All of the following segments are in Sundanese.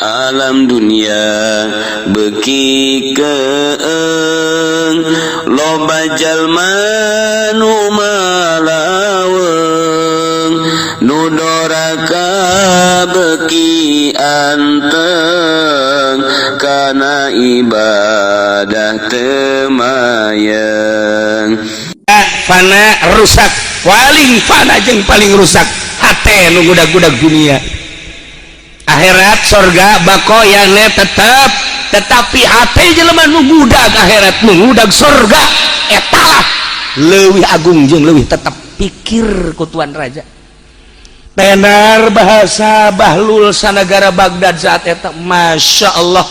Alam dunia beuki keeng, loba jalma nu malaweung, nu doraka beuki anteng, kana ibadah teu mayeng. Fana, rusak. Paling fana jeung paling rusak hate nu gudag-gudag dunia. Akhirat, sorga, bako yang tetap, tetapi hate jelema nu ngudag akhirat, nu ngudag sorga, etalah leuwih agung jeung leuwih tetap. Pikir ku tuan raja, tenar bahasa Bahlul sanagara Baghdad saat eta. Masya Allah,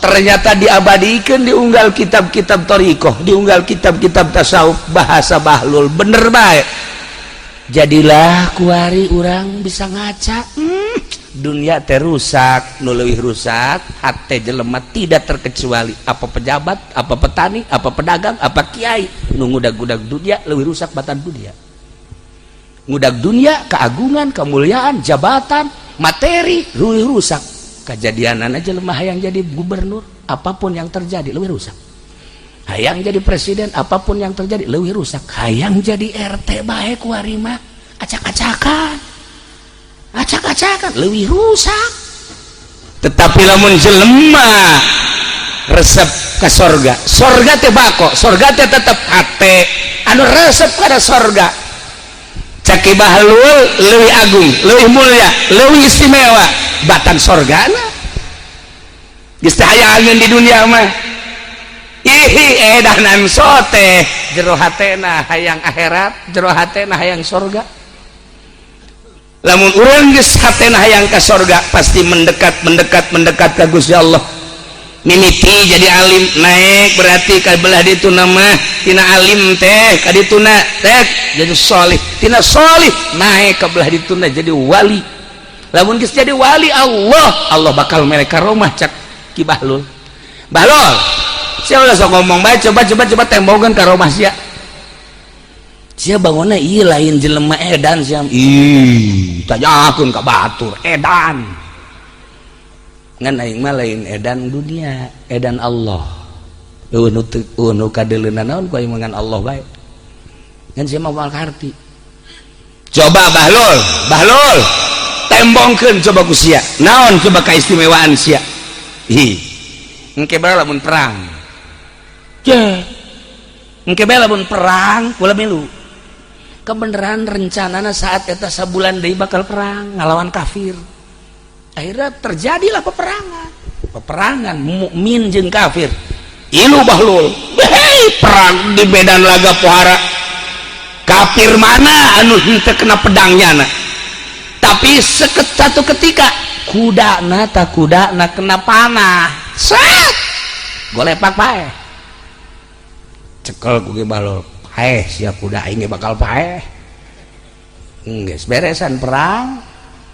ternyata diabadikan, diunggal kitab-kitab thoriqoh, diunggal kitab-kitab tasawuf, bahasa Bahlul bener baik. Jadilah kuari urang bisa ngaca, dunia terusak, nu leuwih rusak hate jelema, tidak terkecuali apa pejabat, apa petani, apa pedagang, apa kiai. Nu ngudag-gudag dunia leuwih rusak batan dunia. Ngudag dunia, keagungan, kemuliaan, jabatan, materi, leuwih rusak. Kejadianan aja lemah yang jadi gubernur, apapun yang terjadi lebih rusak. Hayang jadi presiden, apapun yang terjadi lebih rusak. Hayang jadi RT baik, kuari mah acak-acakan, acak-acakan, lebih rusak. Tetapi lamun jelema resep ke sorga, sorga teh bako, sorga teh tetep. Hate anu resep pada sorga, cek Ki Bahlul, lebih agung, lebih mulia, lebih istimewa batan sorga. Geus teh hayangeun di dunia mah. Ih, edanan sote, jero hatena hayang akhirat, jero hatena hayang sorga. Lamun urang geus hatena hayang ka sorga, pasti mendekat, mendekat, mendekat ka Gusti Allah. Mimiti jadi alim, naik berarti ka belah ditu nama tina alim teh ka dituna teh jadi solih, tina solih naik ke belah dituna jadi wali. Lamun geus jadi wali Allah, Allah bakal mere karomah, cak Ki Bahlul. Bahlul, sia ulah sok ngomong bae. Coba, coba, coba tembongan karomah sia. Sia bangunna ieu lain jelema edan sia. Ih, tanyakeun ka batur, edan. Ngan aing mah lain edan dunia, edan Allah. Eueuh nu teu, eueuh nu kadeuleuna naon ku aing ngan Allah bae. Ngan sia mah moal karti. Coba Bahlul, Bahlul, tembongkeun coba ku sia. Naon coba kaistimewaan sia? Ih, engke bae lamun perang. Je. Engke bae lamun perang kula milu. Kebenaran rencanana saat eta sabulan deui bakal perang ngalawan kafir. Akhirnya terjadilah peperangan, peperangan mukmin jeung kafir. Ilu Bahlul. Hei, perang di medan laga pohara kafir mana anu henteu kena pedangnya na. Tapi seket satu ketika kuda na tak kuda na kena panah, set golepak, paeh. Cekel ku Bahlul, paeh sia, kuda aing bakal paeh. Geus beresan perang,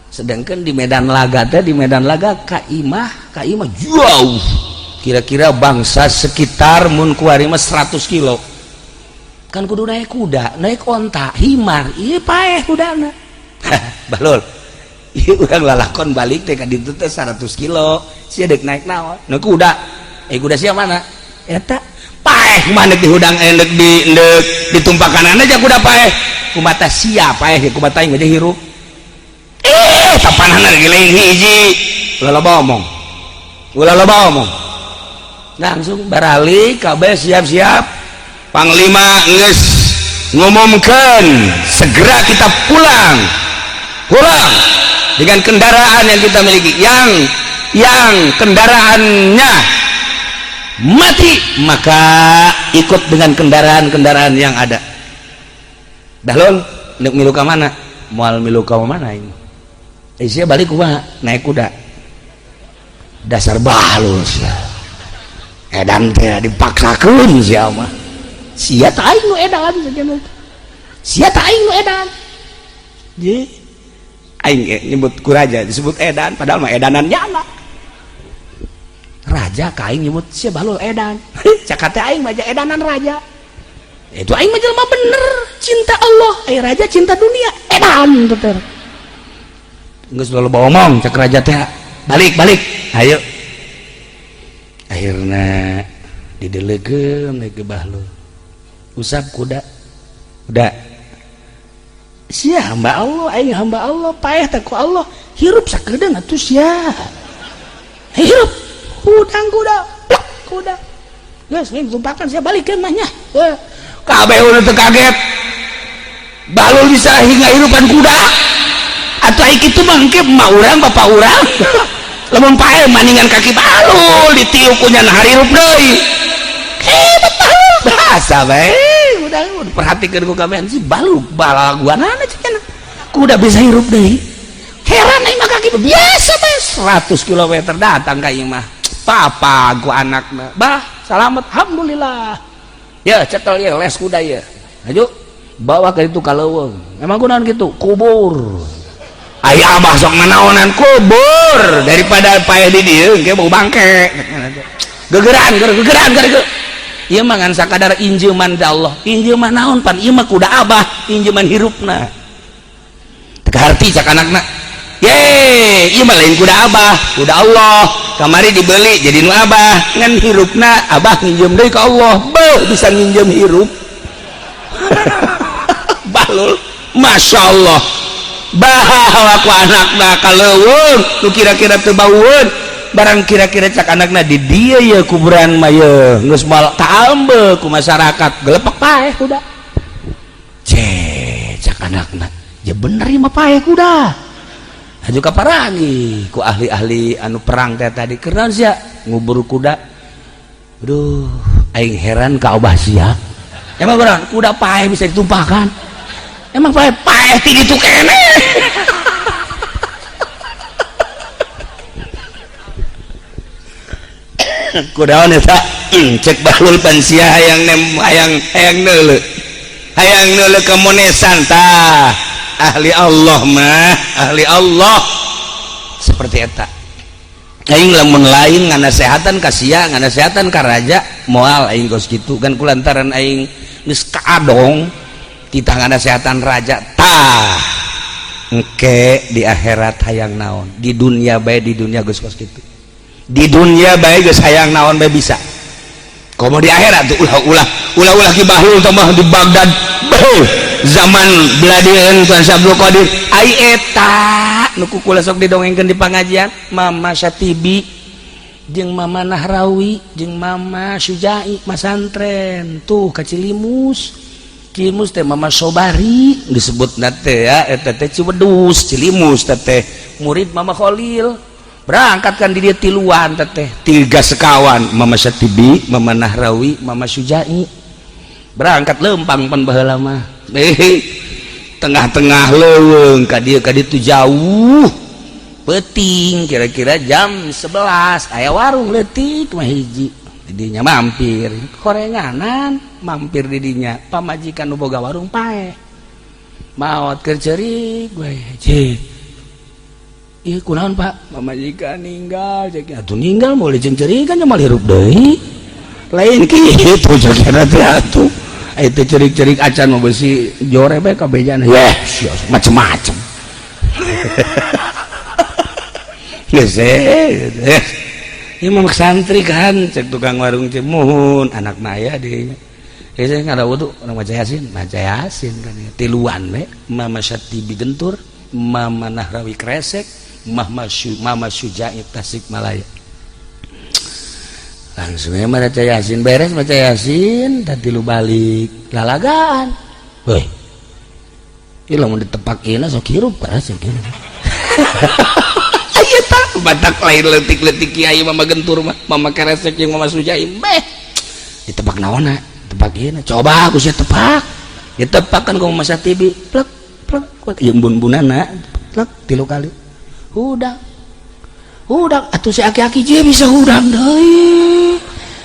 sedangkan di medan laga teh, di medan laga ka imah, ka imah jauh, kira-kira bangsa sekitar mun kuari mah 100 kilo kan, kudu naik kuda, naik onta, himar. Iya, paeh kudana. Bahlul, ieu urang lalakon balik teh ka ditu teh 100 kilo, sia dek naik naon? Naik kuda. Eh, kuda sia mana eta? Paeh. Kumaha di hudang, eh, dek di dek ditumpakan aja kuda paeh. Kumata sia paeh, kumata aing aja hirup. Eh, tapanana lagi hiji. Ulah loba omong, ulah loba omong. Langsung baralik kabeh, siap-siap. Panglima geus ngumumkan, segera kita pulang, pulang dengan kendaraan yang kita miliki. Yang kendaraannya mati maka ikut dengan kendaraan-kendaraan yang ada. Bahlul, nek milu ka mana? Moal milu ka mana ini? Eh, sia balik kumaha? Naik kuda. Dasar Bahlul sia, edan teh dipaksakeun. Sia mah, sia teh aing nu edan, sia teh aing nu edan. Je aing nyebut ku raja disebut edan, padahal mah edanan nyala raja ka aing. Nyebut sia Bahlul edan, cak teh aing mah edanan raja. Itu aing mah jelema bener, cinta Allah, eh, raja cinta dunia. Edan tuh. Geus loba omong, cek raja teh, balik, balik. Ayo akhirna didelegeun ke Bahlul usap kuda kuda sia hamba Allah aing hamba Allah paeh teh ku Allah hirup sakedeung atuh sia hirup hudang kuda plak kuda geus aing tumpakan sia balikeun mah nya kabeh udah teu kaget Bahlul bisa hingga hirupan kuda atau aing kitu mah engke emak urang bapak urang lamun paeh maningan kaki Bahlul ditiup ku nya hirup deui hebat Bahlul bahasa bae udah perhatikeun ku kabehan si Bahlul balaguanana cenah kuda bisa hirup deui heran aing mah kaki biasa bae 100 km datang ka ieu mah papa ku anakna bah salamet alhamdulillah ya cekel ya les kuda ya ayo bawa ke itu ka leuweung emang kunaon kitu kubur aya abah sok nanaonan kubur daripada paeh di dieu engke bau bangke gegeran gegeran gegeran ieu mah ngan sakadar injeuman da Allah injeuman naon pan ieu mah kuda abah injeuman hirupna teu kaharti cak anakna ye ieu mah lain kuda abah kuda Allah kamari dibeli jadi nu abah ngan hirupna abah nginjem deui ka Allah beuh bisa nginjem hirup Bahlul Masya Allah bawa ku anakna ka leuweung nu kira-kira teu baueun barang kira-kira cak anakna di dieu ye kuburan mah ye geus moal kaambe ku masyarakat gelepak paeh kuda ce cak anakna ya bener ieu mah paeh kuda haju kaparagi ku ahli-ahli anu perang teh tadi keur sia ngubur kuda aduh aing heran ka abah sia emang urang kuda paeh bisa ditumpahkan emang paeh paeh ti ditu keneh kudaon eta cek Bahlul pan sia hayang nem hayang hayang neuleuh hayang neuleuh ka monesan tah ahli Allah mah ahli Allah seperti eta aing lamun lain nganasehatan ka sia nganasehatan ka raja moal aing kos kitu kan kulantaran aing geus kaadong kita nganasehatan raja tah engke di akhirat hayang naon di dunia bae di dunia geus kos kitu di dunia bae geus hayang naon bae bisa komo di akhirat tuh ulah ulah ulah ki Bahlul tambah di Baghdad beuh zaman beladieun Tuan Syabdul Qadir ai eta nu ku kula sok didongengkeun di pangajian Mama Syatibi jeung Mama Nahrawi jeung Mama Sujai masantren tuh ka Cilimus Cilimus teh Mama Sobari disebutna teh ya eta teh Ciwedus Cilimus teh murid Mama Khalil berangkat kan di dia tiluan teh tiga sekawan Mama Syatibi Mama Nahrawi Mama Sujai berangkat lempang pan baheula mah tengah-tengah leuweung ka dieu tu jauh peuting kira-kira jam 11 aya warung leutik mah hiji didinya mampir korenganan mampir didinya pamajikan nu boga warung paeh maot keur ceurik we cik ieu kunaon Pak pamajikan ninggal cek atuh ninggal moal dicencerikan nya moal hirup deui lain kitu cek teh atuh itu cerik-cerik acan mau besi jore bae kabejana yeh macem-macem geus ieu mah santri kan cek tukang warung cek muhun anak maya di geus ngada wudu urang maca yasin kan tiluan we Mama Syatibi Gentur Mama Nahrawi Kresek Mama Sujai Tasikmalaya langsung ya maca yasin beres maca yasin tadi lu balik lalagaan woi ieu lamun ditepak ieu sok hirup keras sok hirup aya tah batak lain leutik-leutik kiai Mama Gentur mah Mama Keresek jeung Mama Sujai beh ditepak naonna tepak ieu coba aku sia tepak ditepak kan ku Mama Syatibi plek plek jeung bun-bunana plek tilu kali udah hudang atuh si aki-aki je bisa hudang deui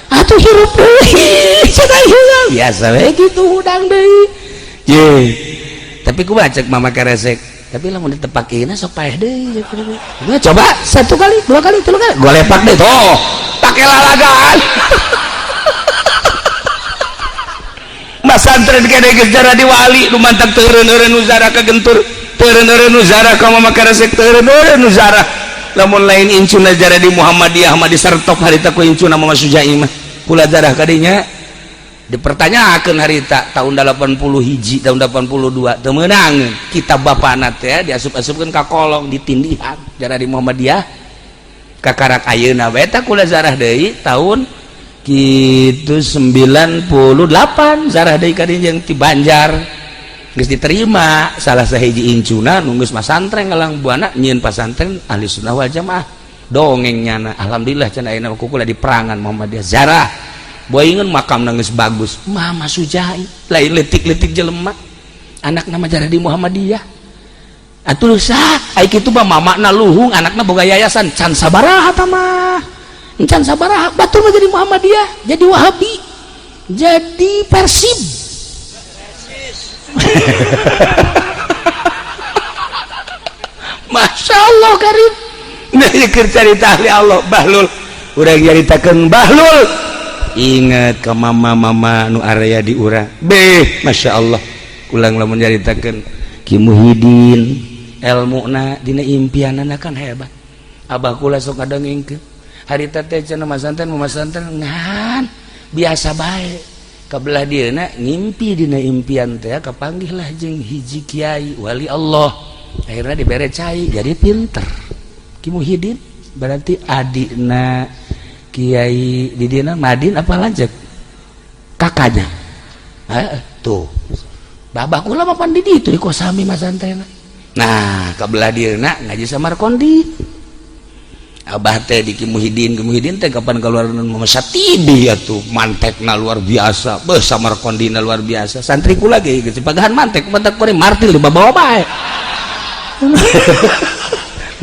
atuh hirup deui cenah hudang biasa we kitu hudang deui ye tapi ku bacek Mama Keresek tapi lamun ditepakeuna sok paeh deui coba satu kali dua kali tilu kali golepak deui tuh pake lalagaan masantren kene geus jadi wali nu mantak teureun-eureun nu zara ka Gentur teureun-eureun nu zara ka Mama Keresek teureun-eureun nu zara Lamun lain incuna jarah di Muhammadiyah mah disertop harita ku incuna Mama Sujai mah. Kula jarah kadinya dipertanyakan harita tahun 80 hiji, tahun 82 teu meunang kitab bapana teh diasup-asupkeun ka kolong, ditindihan jarah di Muhammadiyah. Kakarak ayeuna we tah kula zarah deui tahun kitu 98, zarah deui ka dieu jeung ti Banjar geus diterima salah sahiji incuna nu geus masantren ngalang buana, nyieun pasantren ahli sunnah wal jamaah. Dongeng nyana, alhamdulillah cenah ayeuna ku kula di perangan Muhammadiyah zarah boingan makam nangis bagus. Mama Sujai lain letik-letik jelema, anak nama jarah di Muhammadiyah atuh sah ai kitu mah. Mamana luhung, anakna boga yayasan, can sabaraha tah mah, can sabaraha batur mah jadi Muhammadiyah, jadi Wahabi, jadi Persib. Masya Allah karim. Nah, keur carita ahli Allah bahlul, urang nyaritakeun bahlul. Ingat ke mama-mama nu area di urang beh, Masya Allah. Ulang lamun nyaritakeun Ki Muhyiddin, elmuna dina impianana kan hebat. Abah kula sok ngadongengkeun harita teh cenah masanten masanten ngan biasa bae kabelah dieuna ngimpi, dina impian teh kapanggihlah jeung hiji kiai wali Allah, akhirnya dibere cai jadi pinter Ki Muhyiddin. Berarti adikna Kiai di dina Madin apa lanjut kakaknya tuh babak kula mah pan di ditu di kosami masantren. Nah, kabelah dieuna ngaji Samarkondi, abah teh di Ki Muhyiddin. Ki Muhyiddin teh kapan keluar Mama Satibi atuh, mantekna luar biasa, beuh, Samarkondina luar biasa. Santri kula ge geus pagahan mantek, mantek kore martil dibawa bae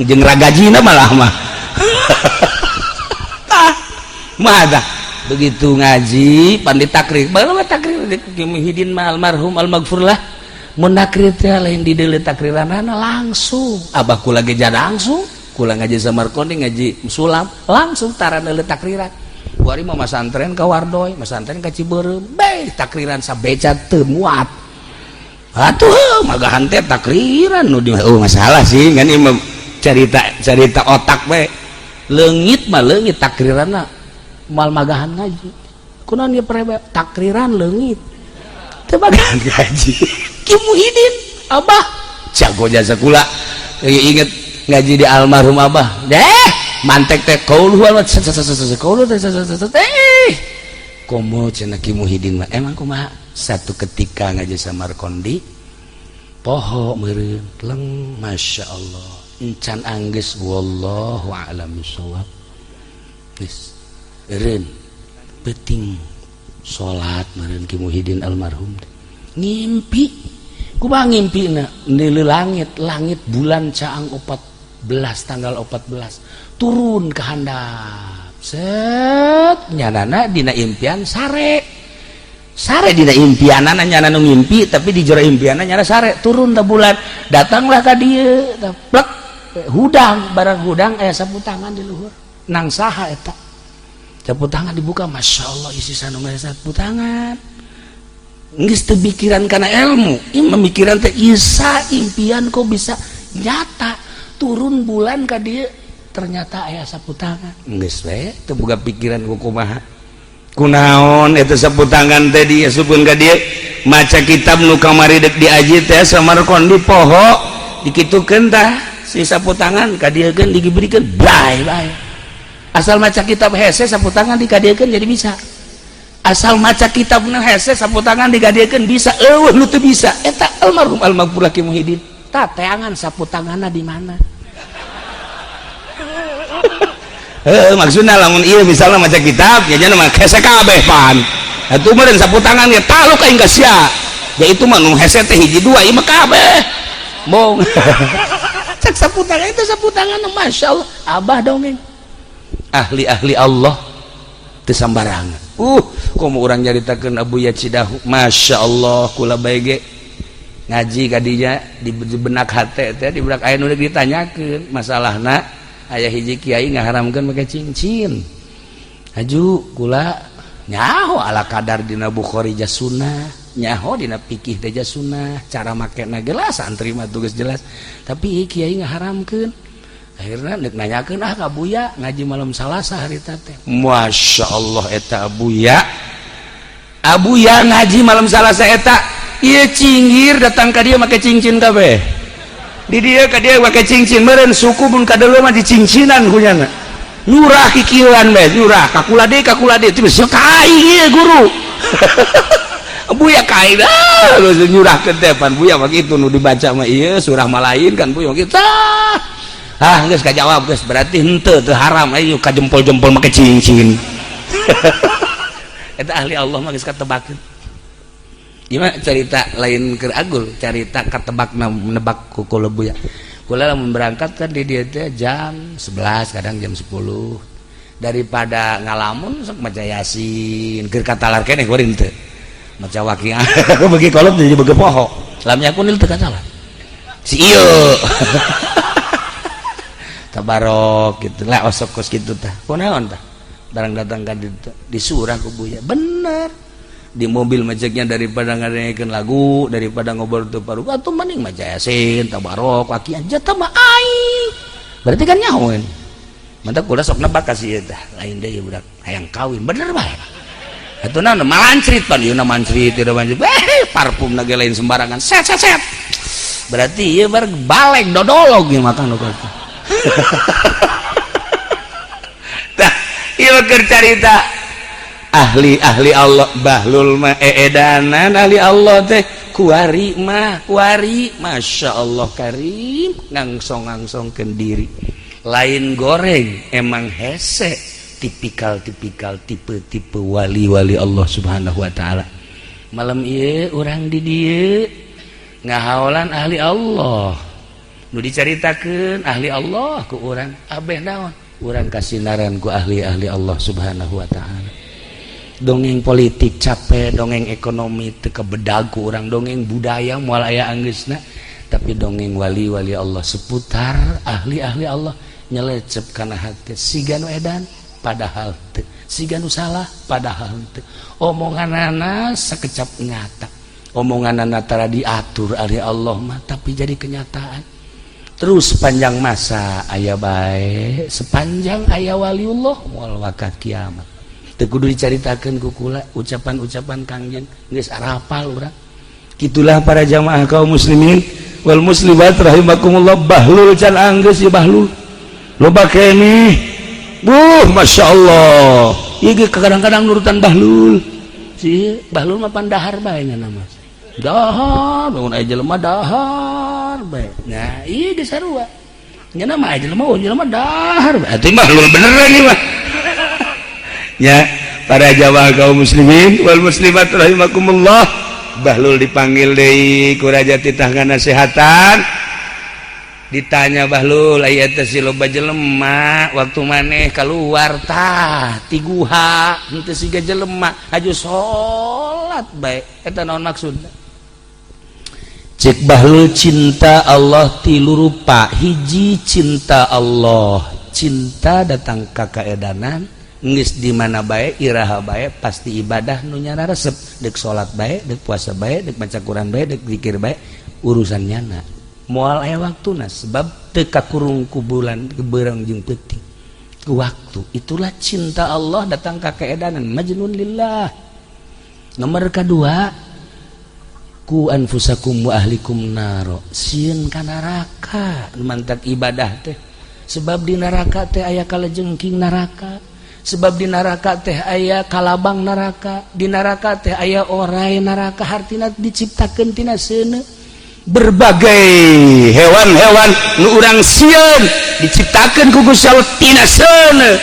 jeung ragajina malah mah. Mah begitu ngaji pan ditakrir baru takrir Ki Muhyiddin mah, almarhum almaghfurlah, mun nakrir teh lain di deuleu takriranana, langsung. Abah kula ge langsung kula ngaji Samarkondi, ngaji sulam langsung tara deuleu takriran. Kuari mah masantren ka Wardoy, masantren ka Cibeureum, bae takriran sabeca teu muat atuh, magahan teh takriran nu di oh masalah sih kan ieu cerita cerita otak bae. Leungit mah leungit takriranna, moal magahan ngaji. Kunaon ieu prebe takriran leungit teu magahan ngaji? Ki Muhyiddin abah jago jasa kula inget ngaji di almarhum abah deh, mantek teh qauluhu qaulu eh komo cenah Ki Muhyiddin mah emang kumaha. Satu ketika ngaji Samarkondi poho meureun leng, Masya Allah, encan anggeus, wallahu a'lam bishawab, geus eureun peuting salat meureun Ki Muhyiddin almarhum ngimpi. Kumaha ngimpina? Ndeuleu langit, langit bulan caang 14, tanggal 14 turun ke handap set nyanana dina impian sare sare dina impianana nyana nu ngimpi, tapi di jero impianna nyana sare turun ta bulan, datanglah ka dieu plek hudang, barang hudang aya sapu tangan di luhur. Nang saha eta sapu tangan? Dibuka, Masya Allah, isi sanu sapu tangan. Geus teu pikiran kana ilmu ieu, memikiran teh isa impian kok bisa nyata, turun bulan ka dieu ternyata aya sapu tangan. Geus we teu boga pikiran ku kumaha, kunaon eta sapu tangan teh diasupkeun ka dieu. Maca kitab nu kamari dek diaji teh Samarkondi poho, dikitukeun tah si sapu tangan ka dieukeun, diberikan bae bae. Asal maca kitab hese, sapu tangan dikadiekeun jadi bisa. Asal maca kitab nu hese, sapu tangan dikadiekeun bisa. Eueuh nu teu bisa eta almarhum almaghfurlah Ki Muhyiddin. Tah teangan sapu tanganna di mana? Heuh, maksudna lamun ieu misalnya maca kitab ya nya mah hese kabeh pan atuh meureun sapu tangan ge taluk aing ka sia. Ya itu mah nu hese teh hiji dua, ieu mah kabeh bong. Cek sapu tangan itu sapu tangan, Masya Allah, abah dongeng ahli-ahli Allah teu sambarangan. Komo urang nyaritakeun Abu Yacidahu, Masya Allah, kula bae ge ngaji kadinya di benak hate teh, di benak aya nu ditanyakeun masalahna aya hiji kiai ngaharamkeun make cincin. Haju kula nyaho ala kadar dina Bukhari sunnah, nyaho dina fikih teh sunnah, cara makena gelas santri mah tugas jelas, tapi kiai ngaharamkeun. Akhirnya dek nanyakeun ah ka Buya, ngaji malam Salasa harita teh. Masya Allah, eta Buya, Abuya ngaji malam Salasa eta. Ieu cinggir datang ka dia make cincin kabeh. Di dia ka dia make cincin meureun suku mun kadeuleu mah dicincinan kunyana. Nyurah kikieuan bae, nyurah kakula deui, kakula deui. Tiba ka aing ieu guru. Buya ka aing ah nyurahkeun teh pan Buya mah kitu, nu dibaca mah ieu surah mah lain kan Buya kitu. Ah, geus kajawab geus, berarti henteu teu haram ayo ka jempol-jempol make cincin. Eta ahli Allah mah geus katebakeun. Gimana cerita lain keur agul, cerita katebak nebak ku Buya. Kula lamun berangkat kan di dia teh jam 11, kadang jam 10. Daripada ngalamun sok maca Yasin, keur katalar keneh kuring teu. Maca Waqiah bagi kolot jadi bagi poho. Lam yakunil teu katalar. Si ieu. Tabarok gitu lah, osok kos kitu tah. Kunaon tah? Barang datang ka ditu disurah ku Buya. Bener. Di mobil macetnya daripada ngadengekeun lagu, daripada ngobrol teu paru, atuh mending maca Yasin, Tabarok, Waqiah, jatah mah aing. Berarti kan nyahoeun. Mantap kula sok nebak kasih ieu tah, lain deui budak hayang kawin, bener bae. Atuh naon malancrit pan ieu na mancrit ieu mancrit. Eh, parfum na ge lain sembarangan. Set set set. Berarti ieu bar balek dodolog ieu makan nu kitu. Tah, ieu keur carita ahli-ahli Allah. Bahlul mah eedanan ahli Allah teh kuari mah kuari, Masya Allah karim, ngangsong-ngangsongkeun diri lain goreng emang hese, tipikal-tipikal tipe-tipe wali-wali Allah Subhanahu wa taala. Malam ieu urang di dieu ngahaolan ahli Allah nu dicaritakeun ahli Allah ku urang abeh naon urang kasinaran ku ahli-ahli Allah Subhanahu wa taala. Dongeng politik capek, dongeng ekonomi teu kebedag ku urang, dongeng budaya moal aya anggeusna, tapi dongeng wali-wali Allah seputar ahli-ahli Allah nyelecep kana hati siga nu edan padahal teu, siga nu salah padahal teu, omonganana sakecap nyata, omonganana tara diatur ahli Allah mah tapi jadi kenyataan. Terus sepanjang masa aya bae, sepanjang aya waliullah moal wakat kiamat. Teu kudu dicaritakeun ku kula ucapan-ucapan Kangjeng geus arapal urang. Kitulah para jamaah kaum muslimin wal muslimat rahimakumullah. Bahlul can anggeus ieu, bahlul loba keneh. Buh, Masya Allah, ieu ge kadang-kadang nurutan bahlul. Si bahlul mah pandahar bae nya mah. Dahar, bangun aya jelema dahar bae. Nah, ieu geus sarua. Nya mah aya jelema, oh jelema dahar bae. Atuh bahlul beneran ieu mah. Ya, para jamaah kaum muslimin wal muslimat rahimakumullah, bahlul dipanggil deui ku raja titah ngasehatan. Ditanya bahlul, aya teh si loba jelema waktu maneh keluar tah ti guha henteu siga jelema aju salat bae, eta naon maksudna? Cek bahlul, cinta Allah tilu rupa. Hiji, cinta Allah, cinta datang ka kaedanan, geus di mana bae, iraha bae, pasti ibadah nu nyana resep, dek salat bae, dek puasa bae, dek maca Quran bae, dek zikir bae, urusan nyana moal aya waktuna sebab teu kakurung ku bulan beurang jeung peuting waktu. Itulah cinta Allah datang ka keedanan, majnun lillah. Nomor kedua, qu anfusakum wa ahlikum naro, sieun ka neraka mantak ibadah teh, sebab di neraka teh aya kalajengking neraka, sebab di neraka teh aya kalabang neraka, di neraka teh aya orai neraka, hartina diciptakeun tina seuneu. Berbagai hewan-hewan nu urang sieun diciptakeun ku Gusti Allah tina seuneu.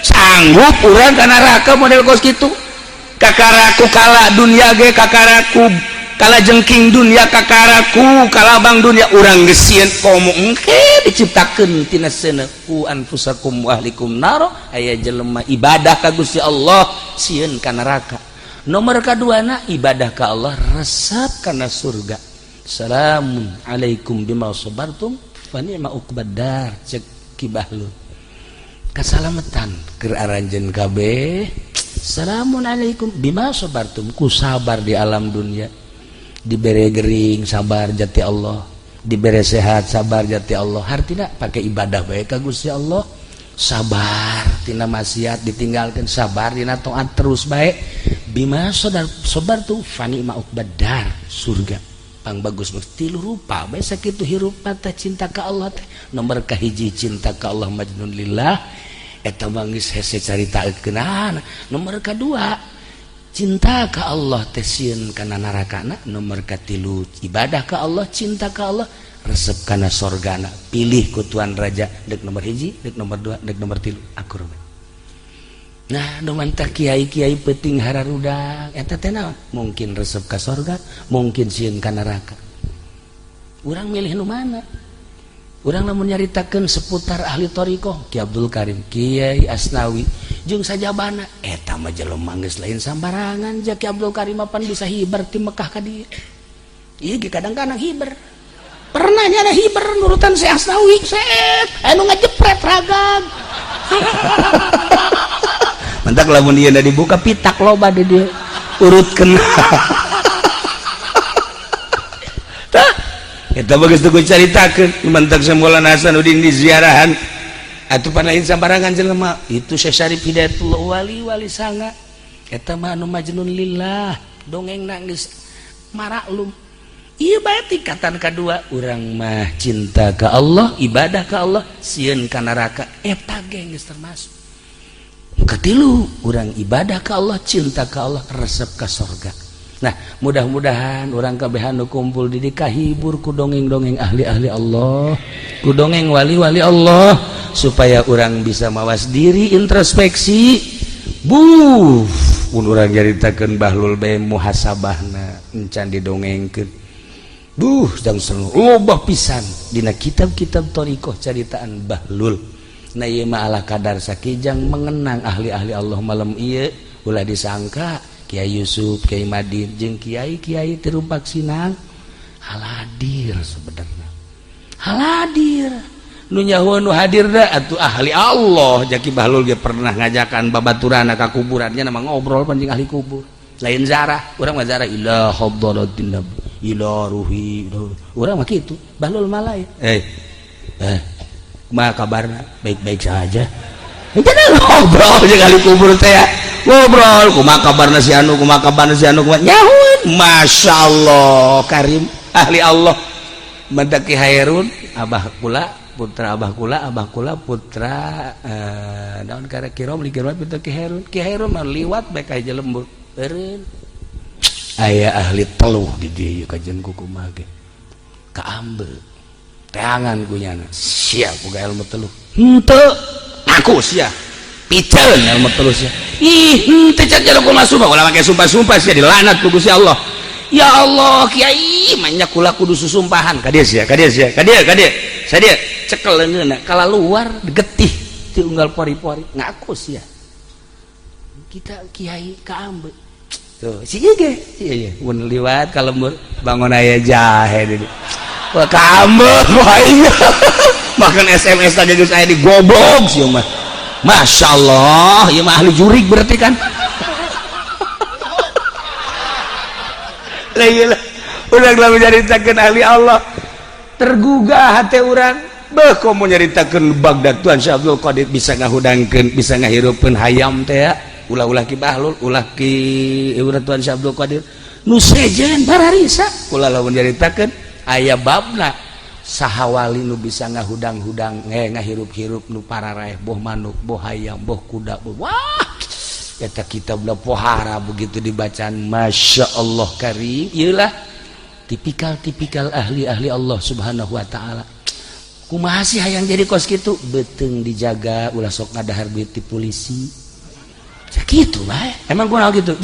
Sanggup urang ka neraka model kos kitu? Kakaraku kala dunia ge, kakaraku kala jengking dunia, kakaraku kalabang dunia, urang geus sieun, komo engke diciptakeun tina seuneu. Qu anfusakum wa ahlikum naro, aya jelema ibadah ka Gusti Allah sieun ka neraka. Nomor kaduana, ibadah ka Allah resep kana surga. Salamun alaikum bima sabartum fa ni'ma uqbad dar. Cek Ki Bahlul, kasalamatan keur aranjeun kabeh. Salamun alaikum bima sabartum, ku sabar di alam dunia, dibere gering sabar jati Allah, Dibere sehat sabar jati Allah. Hartina pakai ibadah bae ka Gusti Allah. Sabar tina maksiat ditinggalkan, sabar dina taat terus bae. Bima sadar sabar tuh fani ma uqbadar surga. Pang bagus tilu rupa bae sakitu hirup teh cinta ka Allah teh. Nomor kahiji cinta ka Allah majnun lillah eta mah geus hese caritakeunana. Nomor kadua cinta ka Allah teh sieun kana narakana. Nomor katilu ibadah ka Allah, cinta ka Allah, resep kana sorgana. Pilih ku Tuan Raja dek nomor hiji, dek nomor dua, dek nomor tilu akur. Nah, nu mantah kiai-kiai peuting hararudak eta teh naon? Mungkin resep ka sorga, mungkin sieun ka neraka. Urang milih nu mana? Urang lamun nyaritakeun seputar ahli thariqah, Ki Abdul Karim, Kiai Asnawi jeung sajabana eta mah jelema geus lain sambarangan. Ja Ki Abdul Karim pan bisa hiber ti Mekah ka dieu. Ieu ge kadang-kadang hiber. Pernah nyana hiber nurutan si Asnawi, set anu ngajepret ragag. Mentak lamun ieu dibuka pitak loba di dieu urutkeun. Tah eta bagus tuh caritakeun mantak Maulana Hasanuddin di ziarahan atuh pan lain sambarangan jelema itu Syekh Syarif Hidayatullah wali-wali sanga eta mah anu majnun lillah dongeng nangis maraklum. Ieu bae tingkatan kadua urang mah cinta ka Allah, ibadah ka Allah, sieun ka neraka eta ge geus termasuk. Katilu urang ibadah ka Allah, cinta ka Allah, resep ka sorga. Nah, mudah-mudahan urang kabehan nu kumpul di dieu kahibur ku dongeng-dongeng ahli-ahli Allah, ku dongeng wali-wali Allah, supaya urang bisa mawas diri, introspeksi. Buh, mun urang nyaritakeun bahlul bae muhasabahna encan didongengkeun. Buh, jang loba pisan dina kitab-kitab thariqah caritaan bahlul. Nah ieu mah ala kadar sakijang mengenang ahli-ahli Allah malam ieu ulah disangka Kiai Yusuf, Kiai Madin jeung kiai-kiai Tirumpak Sinang haladir sebenarnya. Haladir nu nyaho nu hadir da atuh ahli Allah. Jaki Bahlul ge pernah ngajakan babaturana ka kuburannya nama ngobrol pan jeung ahli kubur. Lain zarah, urang mah zarah ila hadratin nabi, ila ruhi. Urang mah kitu, Bahlul mah lain. Kumaha kabarna? Baik-baik saja. Itu ngobrol jeung ahli kubur teh ya. Ngobrol kumaha kabarna si anu, kumaha kabarna si anu, kumaha nyahueun. Masya Allah Karim ahli Allah. Mandaki Hairun abah kula putra abah kula, abah kula putra naon kara kirom li kirom putra Ki Hairun. Ki Hairun mah liwat bae ka lembur. Eureun aya ahli teluh di dieu kajen kumaha ge. Kaambe teangan ku nyana sia boga ilmu teluh henteu aku sia piceun ilmu teluh sia. Ih henteu cak jero kumaha sumpah ulah make sumpah-sumpah sia dilanat ku Gusti Allah. Ya Allah kiai manya kula kudu susumpahan ka dieu sia, ka dieu sia, ka dieu, ka dieu sadia cekel leungeunna kalaluar getih ti unggal pori-pori ngaku sia kita kiai kaambe tuh si ieu ge si ieu mun liwat ka lembur bangun aya jahe di dieu. Wah kaambe aing makan SMS tadi geus aya di goblok sih mah. Masya Allah, ieu mah ahli jurig berarti kan. Lah ieu lah urang lamun nyaritakeun ahli Allah tergugah hate urang. Beuh komo nyaritakeun Baghdad Tuan Syekh Abdul Qadir bisa ngahudangkeun, bisa ngahirupkeun hayam teh ya. Ulah-ulah ki Bahlul, ulah ki Tuan Syekh Abdul Qadir. Nu sejen bararisa ulah lamun nyaritakeun aya babna saha wali nu bisa ngahudang-hudang ngahirup-hirup nu pararaeh boh manuk boh hayam boh kuda boh. Wah eta kitabna pohara begitu dibacaan Masya Allah Karim. Ieulah tipikal-tipikal ahli-ahli Allah Subhanahu wa taala. Kumaha sih hayang jadi kos kitu beuteung dijaga ulah sok ngadahar duit ti polisi. Sakitu bae emang kunaon kitu.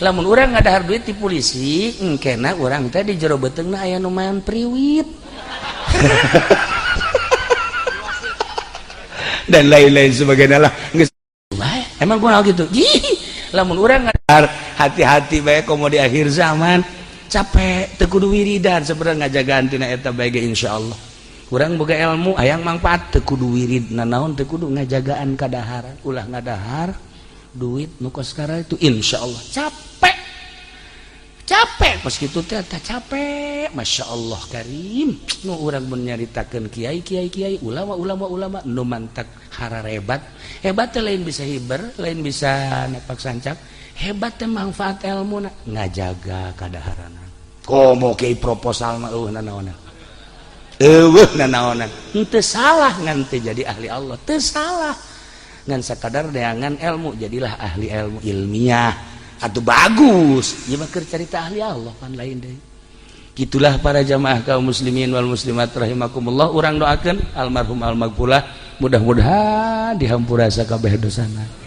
Lamun urang ngadahar duit ti polisi engkena urang teh di jero beuteungna aya nu mayan priwit. Dan lain-lain sebagainya lah. Geus bae emang kunaon kitu. Lamun urang ngadahar hati-hati bae komo di akhir zaman capek teu kudu wiridan sebenarnya ngajagaan tina eta bae ge insyaallah. Urang boga ilmu hayang mangfaat teu kudu wirid nanaon teu kudu ngajagaan kadaharan ulah ngadahar duit nu kos kara itu insyaallah capek. Capek pas kitu teh, tah capek. Masya Allah karim, nu urang mun nyaritakeun kiai, kiai, kiai, ulama, ulama, ulama nu mantak hararebat hebat teh, lain bisa hiber, lain bisa napak sancak. Hebat teh manfaat ilmu, ngajaga kadaharana. Komo kiai proposal mah eueuh nanaonan, eueuh nanaonan. Henteu salah ngan teu jadi ahli Allah, teu salah, ngan sakadar neangan ilmu, jadilah ahli ilmu ilmiah atau bagus. Ieu mah keur carita ahli Allah pan lain deui. Gitulah para jamaah kaum muslimin wal muslimat rahimakumullah. Urang doakeun almarhum almaghfurlah, mudah-mudahan dihampura sakabeh dosana.